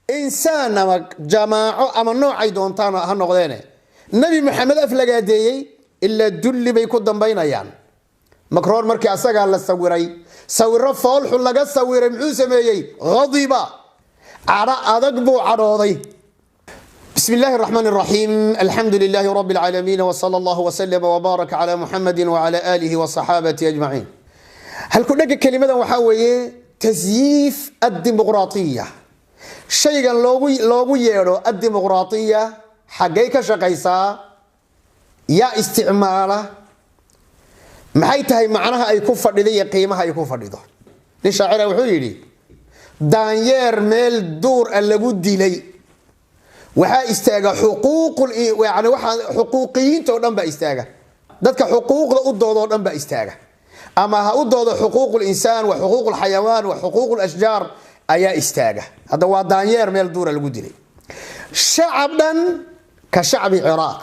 Insaan ama jamaaco ama noocay doontaan ha noqdeene, Nebi Maxamed af lagaadeeyey ilaa dulli bay ku dambaynayaan. Macron markii asagaa la sawiray, sawiro foolxun laga sawiray, muxuu sameeyey? Hadiba, cadho adag buu cadhooday. بسم الله الرحمن الرحيم، الحمد لله رب العالمين، وصلى الله وسلم وبارك على محمد وعلى آله وصحابته أجمعين. Halkudhega kelimadan waxaa weeye تزييف الديمقراطية. Shaygan loogu yeedho addimuqraatiya xaggay ka shaqaysaa? Yaa isticmaala? Maxay tahay macnaha ay ku fadhido iyo qiimaha ay ku fadhido? Nin shaacira wuxuu yidhi: "Daanyeer meel duur a lagu dilay waxaa istaaga xuquuqyani, waxaa xuquuqiyiinta oo dhan baa istaaga, dadka xuquuqda u dooda oo dhan baa istaaga, ama ha u doodo xuquuq linsaan wa xuquuq lxayawaan wa xuquuq lashjaar ayaa istaaga." Hadda waa daanyeer meel duura lagu dilay. Shacab dhan ka shacbi Ciraaq,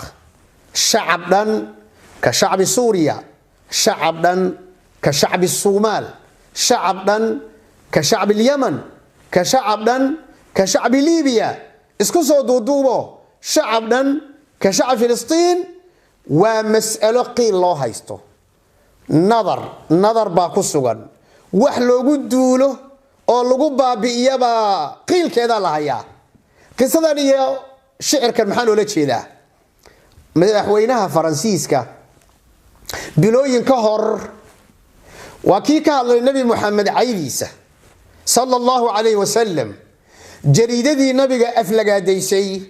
shacab dhan ka shacbi Suuriya, shacab dhan ka shacbi Suumaal, shacab dhan ka shacbi Lyaman, ka shacab dhan ka shacbi Libiya, isku soo duuduubo, shacab dhan ka shacab Filistiin, waa mas'alo qiil loo haysto. Nadar nadar baa ku sugan, wax loogu duulo oo lagu baabi'iyabaa qiilkeedaa la hayaa. Qisadan iyo shicirkan maxaa loola jeedaa? Madaxweynaha Faransiiska bilooyin ka hor waa kii ka hadlay Nebi Moxamed caydiisa sala allahu calayh wasalam. Jariidadii nabiga aflagaadaysay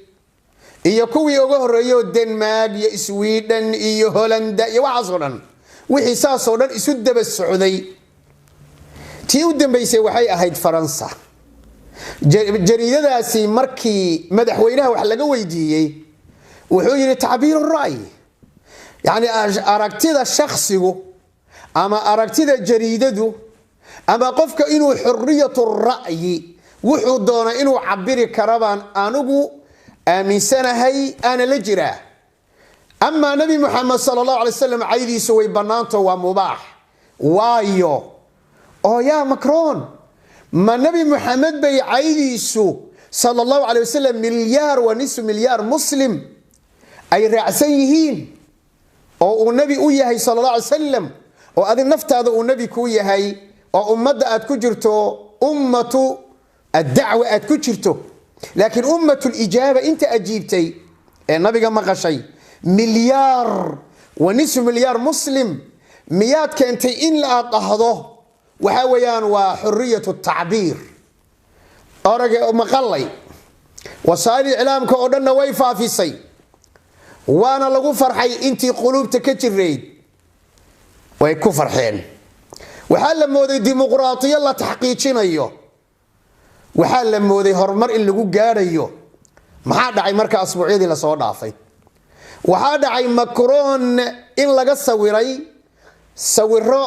iyo kuwii uga horreeyoo Denmark iyo Sweden iyo Holanda iyo waxaasoo dhan, wixii saasoo dhan isu daba socday, tii u dambaysay waxay ahayd Faransa. Jariidadaasi markii madaxweynaha wax laga weydiiyey, wuxuu yidhi: "تعبير الرأي", yacni aragtida shaksigu ama aragtida jariidadu ama qofka inuu حرية الرأي, wuxuu doona inuu cabiri kara baan anigu aaminsanahay, aana la jiraa. Amaa Nabi Muxamed sala allahu alay slam caydiisu way bannaanto, waa mubaax. Waayo oo yaa Macron, ma Nabi Muxamed bay caydiisu sala allahu alay wasalam milyaar wa nisfu milyaar muslim ay raacsan yihiin oo uu nebi u yahay sala allah alay wasalam, oo adig naftaada uu nebi kuu yahay, oo ummadda aad ku jirto أمة الدعوة aad ku jirto, laakiin أمة الإجابة inta ajiibtay ee nabiga maqashay milyaar wa nisfu milyaar muslim, miyaad keentay in aad dhahdo waxaa weeyaan waa حرية التعبير? Orage maqalay, wasaa'il iclaamka oo dhanna way faafisay, waana lagu farxay. Intii quluubta ka jirayd way ku farxeen. Waxaa la mooday dimuqraatiyo la taxqiijinayo, waxaa la mooday horumar in lagu gaadhayo. Maxaa dhacay marka asbuucyadii lasoo dhaafay? Waxaa dhacay Macron in laga sawiray sawiro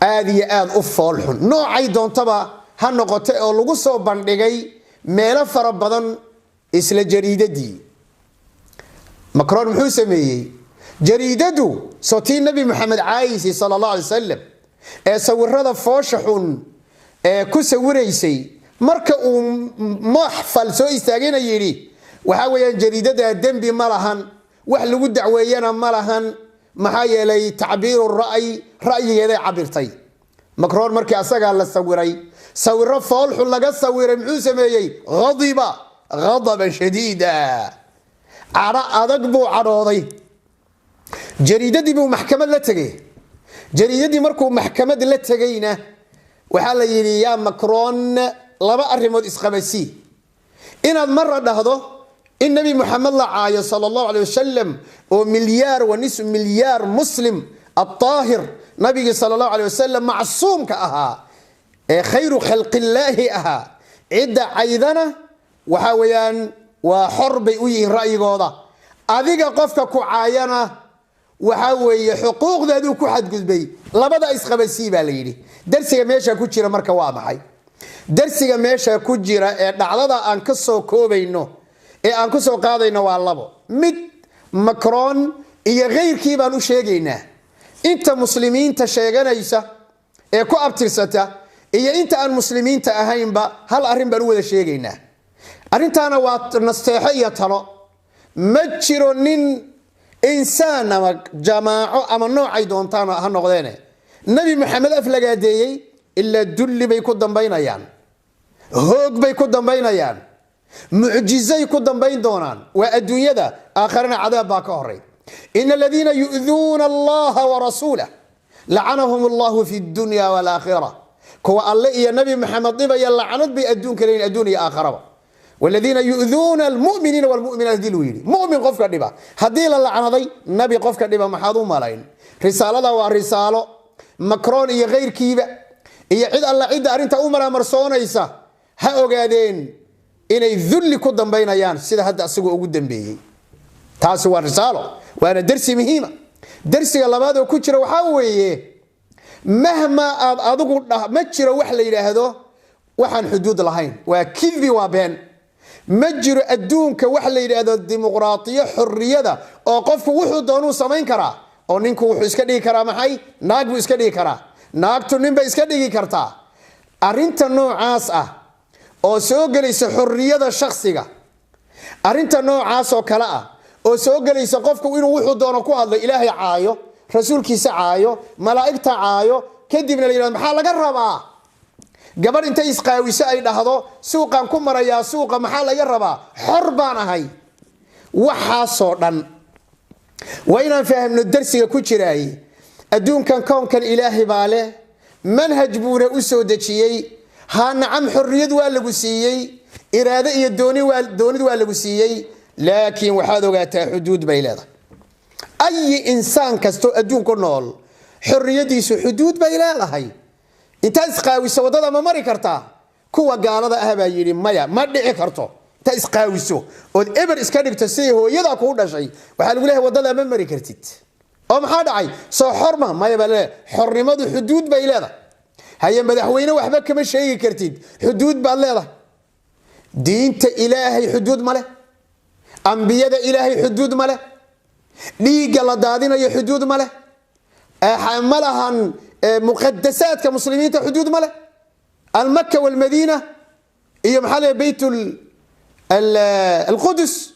aada iyo aada u foolxun, noocay doontaba ha noqote, oo lagu soo bandhigay meelo fara badan isla jariidadii. Macron muxuu sameeyey? Jariidadu soo tii Nabi Maxamed caayisay sala allah alay wasalam ee sawirada foosha xun ee ku sawiraysay, marka uu maxfal soo istaagayna yidhi waxaa weeyaan jariidada dembi ma lahan, wax lagu dacweeyana ma lahan, maxaa yeelay تعبير الرأي, ra'yigeeday cabirtay. Macron markii asagaa la sawiray, sawiro foolxun laga sawiray, muxuu sameeyey? Hadiba غضبا شديدا, cadho adag buu cadhooday. Jariidadii buu maxkamad la tegay. Jariidadii markuu maxkamad la tegayna, waxaa la yidhi: "Yaa Macron, laba arrimood isqabasii: inaad marra dhahdo in Nebi Muxamed la caayo sala allahu alay wasalam, oo milyaar wa nisf milyaar muslim الطاهر, nabigii sala allahu alay wasalam macsuumka ahaa ee خير خلق الله ahaa, cidda caydana waxaa weeyaan waa xor bay u yihiin ra'yigooda, adiga qofka ku caayana waxaa weeye xuquuqdaaduu ku xadgudbay, labada isqabasii," baa la yidhi. Darsiga meesha ku jira marka waa maxay? Darsiga meesha ku jira ee dhacdada aan ka soo koobayno ee aan ku soo qaadayno waa labo. Mid, Macron iyo keyrkii baan u sheegaynaa, inta muslimiinta sheeganaysa ee ku abtirsata iyo inta aan muslimiinta ahaynba, hal arrin baan u wada sheegaynaa. Arrintaana waa nasteexo iyo talo. Ma jiro nin insaan ama jamaaco ama noocay doontaan ha noqdeene Nabi Maxamed af lagaadeeyey, ilaa dulli bay ku dambaynayaan, hoog bay ku dambaynayaan, mucjizay ku dambayn doonaan. Waa adduunyada, aakharana cadaab baa ka horay. إن الذين يؤذون الله ورسوله لعنهم الله في الدنيا والآخرة. Kuwa Alle iyo Nabi Maxamed dhibaya lacnad bay adduunka leeyihin, adduun iyo aakharaba. والذين يؤذون المؤمنين والمؤمنات hadii luu yidhi, mu'min qofka dhiba haddii la lacnaday, nabi qofka dhiba maxaad u malayn? Risaalada waa risaalo Macron iyo keyrkiiba iyo cid alla cidda arrinta u maraamarsoonaysa ha ogaadeen inay dulli ku dambaynayaan, sida hadda asagoo ugu dambeeyey. Taasi waa risaalo, waana dersi muhiima. Dersiga labaad oo ku jira waxaa weeye, mahmaa aad adigu, ma jiro wax la yidhaahdo waxaan xuduud lahayn. Waa kidbi, waa been. Ma jiro adduunka wax la yidhaahdo dimuqraatiyo xorriyada oo qofku wuxuu doonuu samayn karaa, oo ninku wuxuu iska dhigi karaa maxay, naag buu iska dhigi karaa, naagtu nin bay iska dhigi kartaa. Arrinta noocaas ah oo soo gelaysa xorriyada shakhsiga, arrinta noocaas oo kale ah oo soo gelaysa qofku inuu wuxuu doono ku hadlo, Ilaahay caayo, rasuulkiisa caayo, malaa'igta caayo, kadibna la yidhahdo maxaa laga rabaa? Gabadh intay isqaawiso ay dhahdo suuqaan ku marayaa suuqa, maxaa laga rabaa? Xor baan ahay. Waxaasoo dhan waa inaan fahamno. Darsiga ku jiraay, adduunkan, kownkan Ilaahay baa leh, manhaj buuna u soo dejiyey. Haa, nacam, xorriyad waa lagu siiyey, iraado iyo doonid waa lagu siiyey, laakiin waxaad ogaataa xuduud bay leedahay. Ayi insaan kastoo adduun ku nool xorriyadiisu xuduud bay leedahay. Intaad isqaawiso waddada ma mari kartaa? Kuwa gaalada ah baa yidhi maya, ma dhici karto. Intaad isqaawiso ood eber iska dhigto sidii hooyadaa kuu dhashay, waxaa lagu leeyahay waddada ma mari kartid. Oo maxaa dhacay? Soo xorma maya baa leeyahay. Xornimadu xuduud bay leedahay. Haye, madaxweyne waxba kama sheegi kartid, xuduud baad leedahay. Diinta Ilaahay xuduud ma leh? Ambiyada Ilaahay xuduud ma leh? Dhiigga la daadinayo xuduud ma leh? Ma lahan? Muqadasaadka muslimiinta xuduud ma leh? Almaka walmadiina iyo maxaa leeyahay Bayt Alqudus,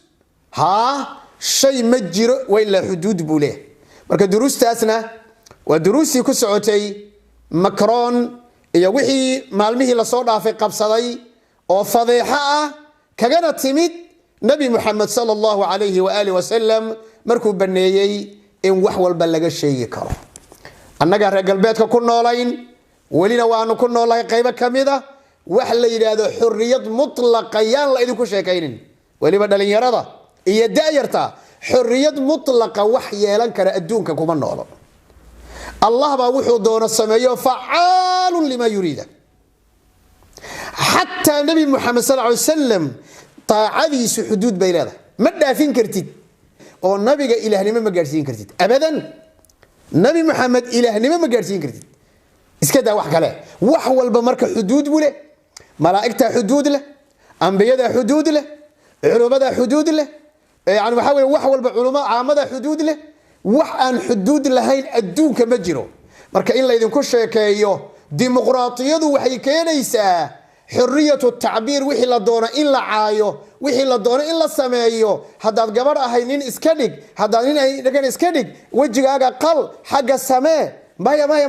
haa, shay ma jiro waa ilaa xuduud buu leeyahay. Marka duruustaasna waa duruustii ku socotay Macron iyo wixii maalmihii lasoo dhaafay qabsaday oo fadeexo ah kagana timid Nabi Muxamed صلى الله عليه وآله وسلم markuu baneeyey in wax walba laga sheegi karo. Annagaa reer galbeedka ku noolayn, welina waanu ku noolahay qaybo ka mid a. Wax la yidhaahdo xorriyad mutlaqa yaan la idinku sheekaynin, weliba dhalinyarada iyo da'yarta. Xorriyad mutlaqa wax yeelan kara adduunka kuma noolo. Allah baa wuxuu doono sameeyo, فعال لما يريد. Xataa Nebi Muxamed صلى الله عليه وسلم taacadiisu xuduud bay leedahay, ma dhaafin kartid, oo nabiga ilaahnimo ma gaadhsiin kartid abadan. Nabi Muxamed ilaahnimo ma gaadhsiin kartid, iska daa wax kale. Wax walba marka xuduud buu leh. Malaa'igtaa xuduud leh, ambiyadaa xuduud leh, culumadaa xuduud leh, yani waxaa weye wax walba culamo caamada xuduud leh. Wax aan xuduud lahayn adduunka ma jiro. Marka in laydinku sheekeeyo dimuqraatiyadu waxay keenaysaa حرية التعبير, wixii la doono in la caayo, wixii la doono in la sameeyo, haddaad gabadh ahay nin iska dhig, haddaad nin ahay iska dhig, wejigaaga qal, xagga samee, maya, maya.